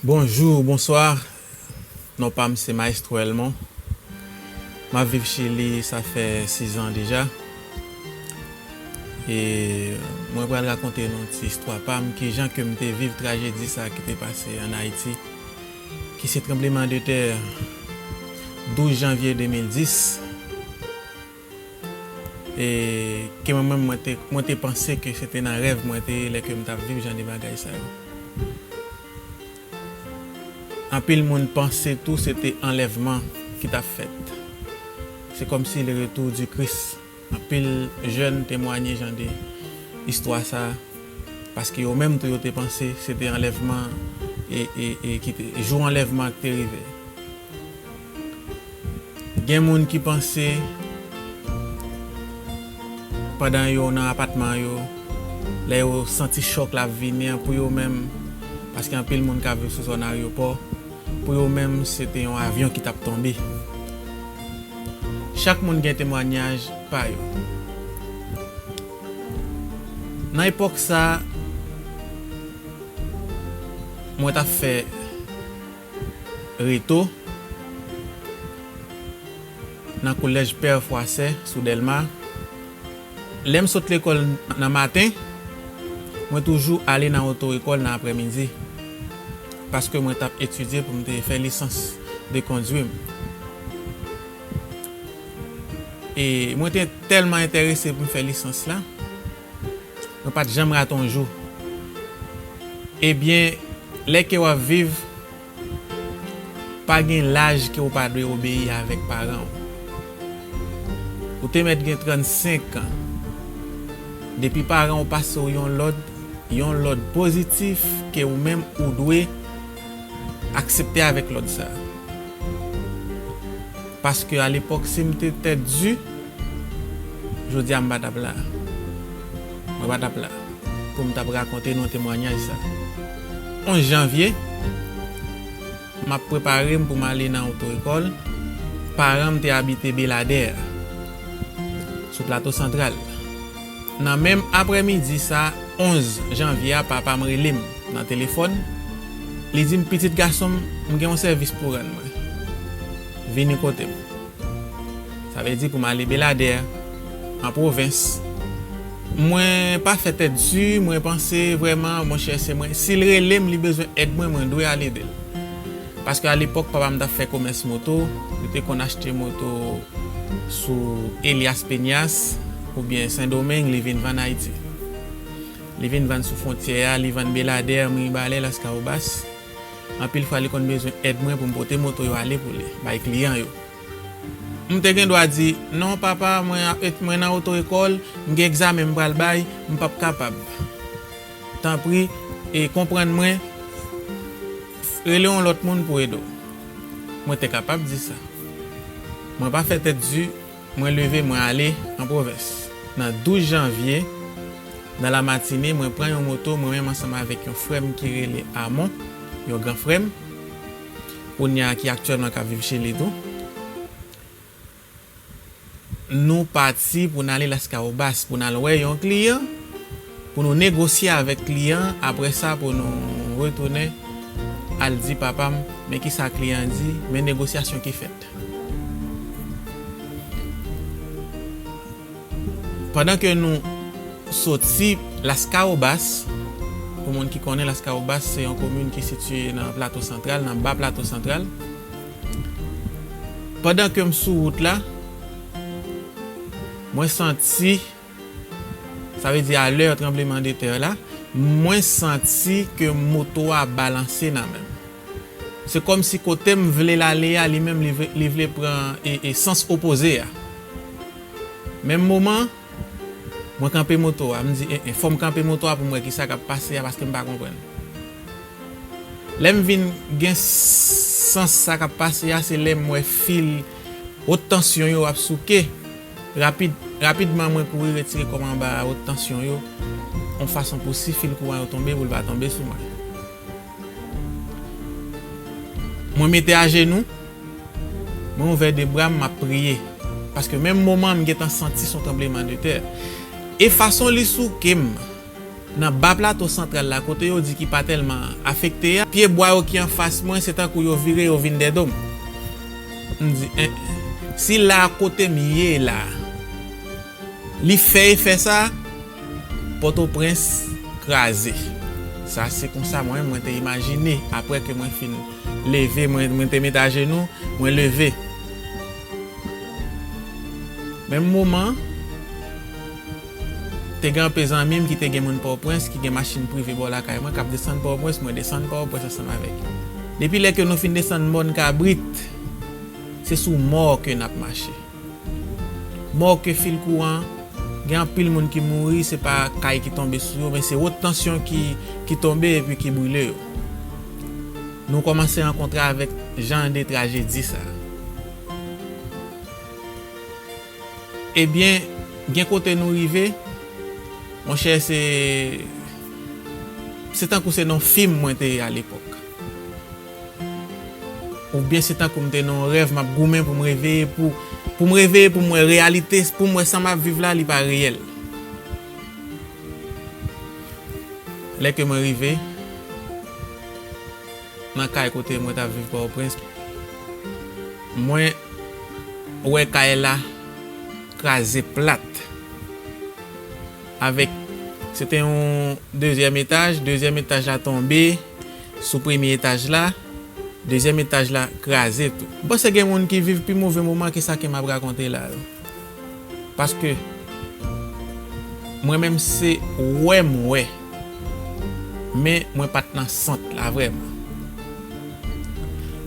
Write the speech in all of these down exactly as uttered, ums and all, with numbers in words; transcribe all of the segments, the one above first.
Bonjou, bonswa. Non pa m se Maestro Elmon. M ap viv Chili, sa fè sis an deja. E mwen pral rakonte nou ti istwa pa m, kijan ke m te viv trajedi sa ki te pase ann Ayiti, ki se tranbleman de tè douz janvye de mil dis. E ke mwen menm, mwen te, mwen te panse ke se te nan rèv mwen te ye lè ke m t ap viv jan de bagay sa yo. Anpil moun panse tou se te anlèvman ki t ap fèt. Se kòmsi le retour du Christ. Anpil jèn temwaye jan de istwa sa, paske yo menm tou yo te panse se te anlèvman e, e, e ki te, jou anlèvman an ki te rive. Gen moun ki panse pandan yo nan apatman yo, lè yo santi chòk la ap vini an pou yo menm, paske anpil moun ka viv sou zòn ayewopò, pou yo menm se te yon avyon ki t ap tonbe. Chak moun gen temwayaj pa yo. Nan epòk sa, mwen t ap fè reto nan kolèj Pè Fwasè sou Dèlma. Lè m sot lekòl nan maten, mwen toujou ale nan oto ekòl nan aprèmidi, paske mwen t ap etidye pou m te fè lisans de kondwi m. E mwen te tèlman enterese pou m fè lisans la, mwen pa t janm rate yon jou. Ebyen, lè ke w ap viv, pa gen laj ke w pa dwe obeyi avèk paran w. Ou te mèt gen trannsenk an. Depi paran w pase w yon lòd, yon lòd pozitif ke ou menm ou dwe aksepte avèk lòd sa. Paske alepòk, si m te tèt di, jodi a m pa t ap la. Mwen pa t ap la pou m t ap rakonte nou temwayaj sa. Onz janvye, m ap prepare m pou m ale nan oto ekòl. Paran m te abite Beladè, sou Plato Santral. Nan menm aprèmidi sa, onz janvye a, papa m rele m nan telefòn. Li di m, "Pitit gason m, m gen yon sèvis pou rann mwen. Vini kote m." Sa vle di pou m ale Beladè, an pwovens. Mwen pa fè tèt di, mwen panse vrèman, monchè, se mwen. Si l rele m, li bezwen èd mwen, mwen dwe al ede l. Paske alepòk, papa m t ap fè komès moto, li te konn achte moto sou Elias Peñas oubyen Sendomeng, li vin vann Ayiti. Li vin vann sou fwontyè a, li vann Beladè, Mibalè, Laskawobas. Anpil fwa, li konn bezwen èd mwen pou m pote moto yo ale pou li, bay kliyan yo. M te gen dwa di, "Non, papa, mwen, mwen nan oto ekòl, m gen egzamen m pral bay, m p ap kapab. Tanpri, e, konprann mwen, rele yon lòt moun pou ede w." Mwen te kapab di sa. Mwen pa fè tèt di, mwen leve, mwen ale an pwovens. Nan douz janvye, nan lamatine, mwen pran yon moto, mwen menm ansanm avèk yon frè m ki rele Amon, yon gran frè m, kounye a ki aktyèlman k ap viv Chili tou. Nou pati pou n ale Laskawobas, pou n al wè yon kliyan, pou nou negosye avèk kliyan, apre sa pou nou retounen al di papa m, men kisa kliyan an di, men negosyasyon ki fèt. Pandan ke nou soti Laskawobas, pou moun ki konnen, Laskawobas se yon komin ki sitiye nan Plato Santral, nan ba Plato Santral. Pandan ke m sou wout la, mwen santi, sa vle di a lè tranbleman de tè la, mwen santi ke moto a balanse nan men m. Se kòmsi kote m vle l ale a, li menm li vle, li vle pran e, e sans opoze a. Menm moman, mwen kanpe moto a, m di, "En, en, fò m kanpe moto a pou m wè kisa k ap pase a, paske m pa konprann." Lè m vin gen sans sa k ap pase a, se lè m wè fil wot tansyon yo ap souke. Rapid, rapidman, mwen kouri retire kò m anba wot tansyon yo, yon fason pou si fil kouran yo tonbe, pou l pa tonbe sou mwen. Mwen mete ajenou, mwen ouvè de bra m, m ap priye. Paske menm moman an, m gentan santi se yon tranbleman de tè. E fason li souke m, Nan ba plato santral la, kote yo di ki pa tèlman afekte a, pye bwa yo ki anfas mwen, se tankou yo vire, yo vin dèdo m. M di, en, si la kote m ye la, li fè efè sa, Pòtoprens kraze. Sa se konsa mwen, mwen te imajine apre ke mwen fin leve, mwen, mwen te met ajenou, mwen leve. Menm moman, te gen anpe zanmi m ki te gen moun Pòtoprens, ki gen machin prive bò lakay mwen, k ap desann Pòtoprens, mwen desann Pòtoprens ansanm avèk yo. Depi lè ke nou fin desann Mòn Kabrit, se sou mò ke n ap mache. Mò ke fil kouran, gen anpil moun ki mouri, se pa kay ki tonbe sou yo, men se wot tansyon ki, ki tonbe epi ki brile yo. Nou kòmanse rankontre avèk jan de trajedi sa. Ebyen, gen kote nou rive, monchè, se, se tankou se nan fim mwen te ye alepòk. Oubyen se tankou m te nan yon rèv, m ap goumen pou m reveye, pou, pou m reveye, pou m wè reyalite, pou m wè sa m ap viv la, li pa reyèl. Lè ke mwen rive nan kay kote mwen t ap viv Pòtoprens, mwen wè kay la kraze plat. Avèk, se te yon dezyèm etaj, dezyèm etaj la tonbe sou premye etaj la, dezyèm etaj la kraze tou. M panse gen moun ki viv pi move moman ke sa ke m ap rakonte la yo. Paske mwen menm se wè m wè, men mwen pa t nan sant la vrèman.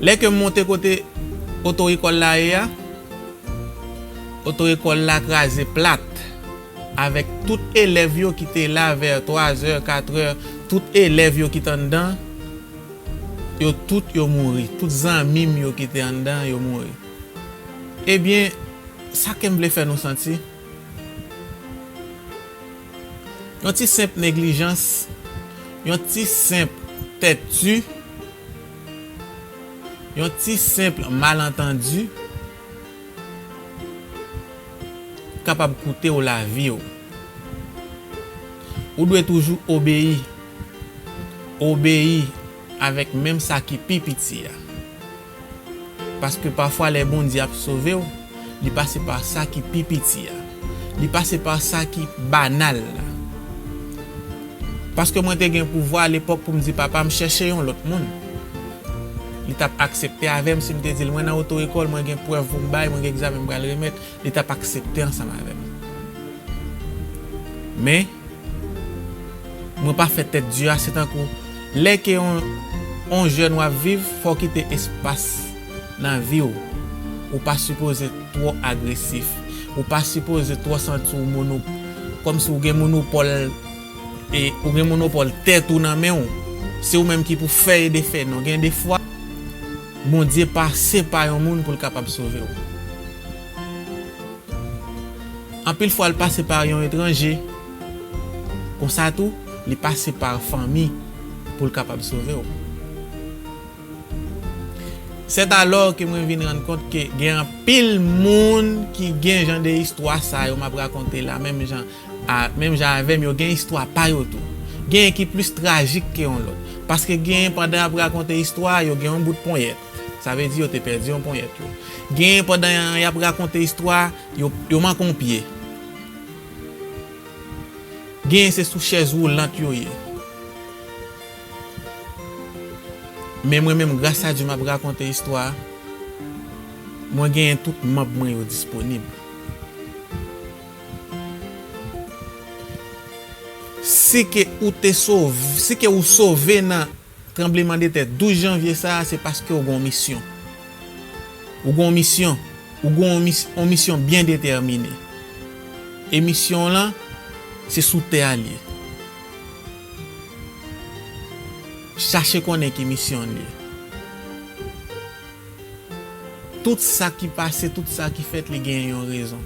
Lè ke m monte kote oto ekòl la ye a, oto ekòl la kraze plat, avèk tout elèv yo ki te la vè twa zè, kat è, tout elèv yo ki t anndan, yo tout yo mouri, tout zanmi m yo ki te anndan, yo mouri. Ebyen, sa ke m vle fè nou santi, yon ti senp neglijans, yon ti senp tèt di, yon ti senp malantandi kapab koute w lavi w. Ou dwe toujou obeyi. Obeyi avèk menm sa ki pi piti a. Paske pafwa lè Bondye ap sove w, li pase pa sa ki pi piti a. Li pase pa sa ki banal la. Paske mwen te gen pouvwa alepòk pou m di papa m chèche yon lòt moun. Li t ap aksepte avè m si m te di l mwen nan oto ekòl, mwen gen prèv pou m bay, mwen gen egzamen m pral remèt, li t ap aksepte ansanm avè m. Men, mwen pa fè tèt di a, se tankou lè ke yon, yon jèn w ap viv, fò w kite espas nan vi w. Ou pa sipoze twò agresif. Ou pa sipoze twò santi w mono-, kòmsi w gen monopòl, e ou gen monopòl tèt ou nan men w. Se ou menm ki pou fè e defè. Non, gen de fwa, Bondye pase pa yon moun pou l kapab sove w. Anpil fwa, l pase pa yon etranje. Konsa tou, li pase pa fanmi pou l kapab sove w. Sèt alò ke mwen vin rann kont ke gen anpil moun ki gen jan de istwa sa yo m ap rakonte la, menm jan a, menm jan avè m, yo gen istwa pa yo tou. Genyen ki plis trajik ke yon lòt. Paske genyen pandan y ap rakonte istwa, yo gen yon bout ponyèt. Sa vle di yo te pèdi yon ponyèt yo. Genyen pandan y ap rakonte istwa, yo, yo manke yon pye. Genyen se sou chèz woulant yo ye. Men mwen menm, gras a Dye, m ap rakonte istwa. Mwen genyen tout manm mwen yo disponib. Si ke ou te sov-, si ke ou sove nan tranblemanntè douz janvye sa a, se paske ou gen yon misyon. Ou gen yon misyon. Ou gen yon mis-, yon misyon byen detèmine. E misyon w lan, se sou tè a l ye. Chache konnen ki misyon l ye. Tout sa ki pase, tout sa ki fèt, li gen yon rezon.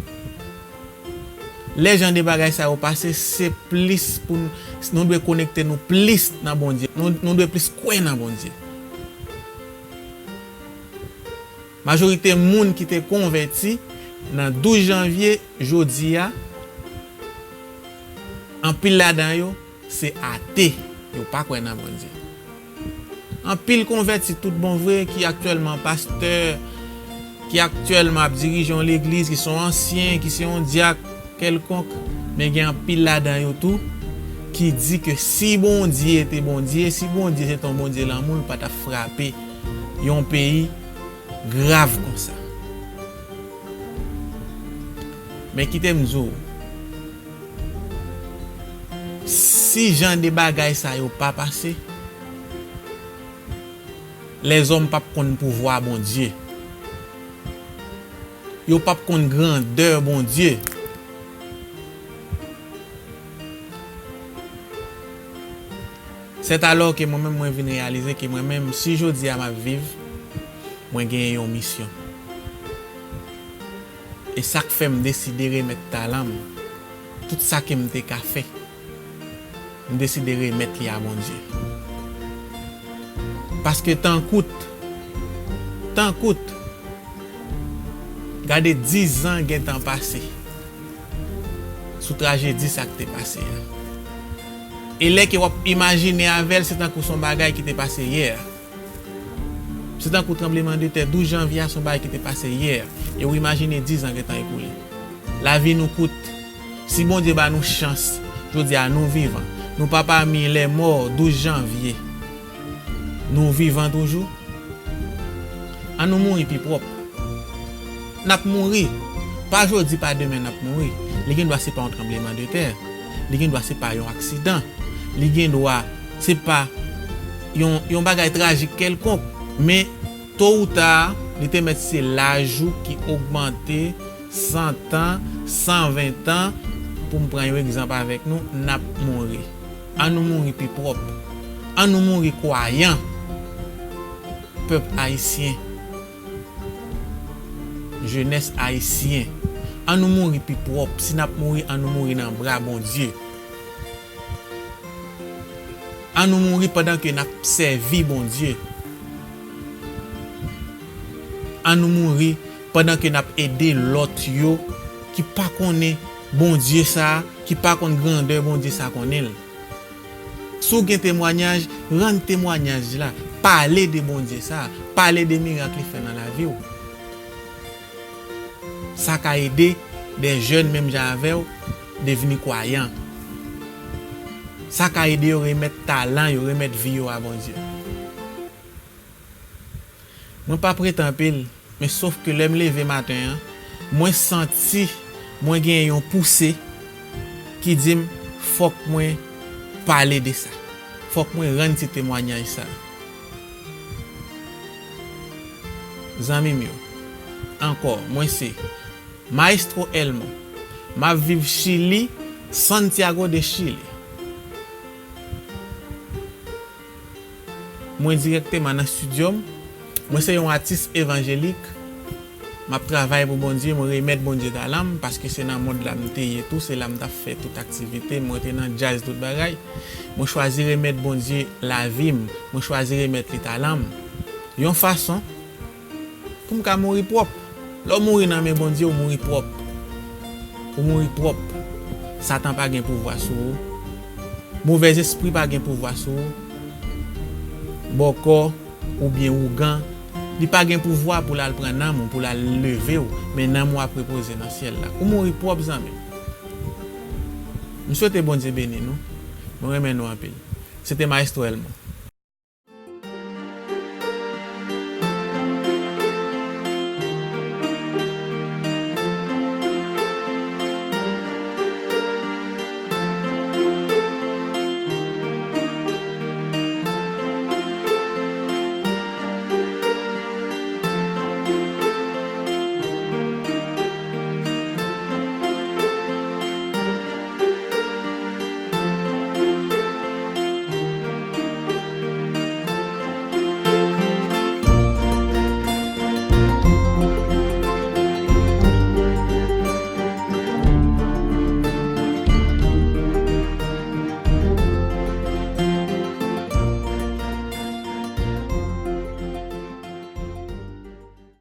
Lè jan de bagay sa yo pase, se plis pou n-, nou dwe konekte nou plis nan Bondye. Nou, nou dwe plis kwè nan Bondye. Majorite moun ki te konvèti nan douz janvye jodi a, anpil ladan yo, se ate, yo pa kwè nan Bondye. Anpil konvèti tout bon vre ki aktyèlman pastè, ki aktyèlman ap dirije yon legliz, ki se yon ansyen, ki se yon dyak kèlkonk, men gen anpil ladan yo tou ki di ke si Bondye te Bondye, si Bondye se te yon Bondye lanmou, l pa t ap frape yon peyi grav konsa. Men kite m di w, si jan de bagay sa yo pa pase, lèzòm p ap konn pouvwa Bondye. Yo p ap konn grandè Bondye. Sèt alò ke mwen menm, mwen vin reyalize ke mwen menm, si jodi a m ap viv, mwen genyen yon misyon. E sa k fè m deside remèt talan m, tout sa ke m te ka fè, m deside remèt li a Bondye. Paske tan kout, tan kout, gade, diz an gentan pase sou trajedi sa k te pase a. E lè ke w ap imajine avè l, se tankou se yon bagay ki te pase yè. Se tankou tranblemanntè douz janvye a, se yon bagay ki te pase yè. E w imajine diz an gentan ekoule. Lavi nou kout. Si Bondye ba nou chans, jodi a nou vivan. Nou pa pami lèmò douz janvye. Nou vivan toujou. An nou mouri pi pwòp. N ap mouri. Pa jodi, pa demen n ap mouri. Li gen dwa se pa yon tranblemanntè. Li gen dwa se pa yon aksidan. Li gen dwa se pa yon, yon bagay trajik kèlkonk. Men to ou ta, li te mèt se laj ou ki ogmante, san tan, san ven tan, pou m pran yon egzanp avèk nou, n ap mouri. An nou mouri pi pwòp. An nou mouri kwayan. Pèp ayisyen. Jenès ayisyen. An nou mouri pi pwòp. Si n ap mouri, an nou mouri nan bra Bondye. An nou mouri pandan ke n ap sèvi Bondye. An nou mouri pandan ke n ap ede lòt yo ki pa konnen Bondye sa, ki pa konn grandè Bondye sa konnen l. Si w gen temwayaj, rann temwayaj la. Pale de Bondye sa, pale de mirak li fè nan lavi w. Sa ka ede de jèn menm jan avè w devni kwayan. Sa ka ede yo remèt talan yo, remèt vi yo a Bondye. Mwen pa prete anpil, men sof ke lè m leve maten an, mwen santi mwen gen yon pouse ki di m fòk mwen pale de sa. Fòk mwen rann ti temwayaj sa. Zanmi m yo, ankò, mwen se Maestro Elmo. M ap viv Chili, Santiago de Chile. Mwen dirèkteman nan estidyo m. Mwen se yon atis evanjelik. M ap travay pou Bondye, mwen remèt Bondye talan m, paske se nan mond la m te ye tou, se la m t ap fè tout aktivite m, mwen te nan djaz, tout bagay. Mwen chwazi remèt Bondye lavi m, mwen chwazi remèt li talan m. Yon fason pou m ka mouri pwòp. Lè w mouri nan men Bondye, w mouri pwòp. Ou mouri pwòp. Satan pa gen pouvwa sou ou. Movèzespri pa gen pouvwa sou ou. Bòkò oubyen ougan, li pa gen pouvwa pou l al pran nanm ou, pou l al leve w, men nanm ou ap repoze nan syèl la. Ou mouri pwòp, zanmi m. M swete Bondye beni nou. Mwen renmen nou anpil. Se te Maestro Elmo.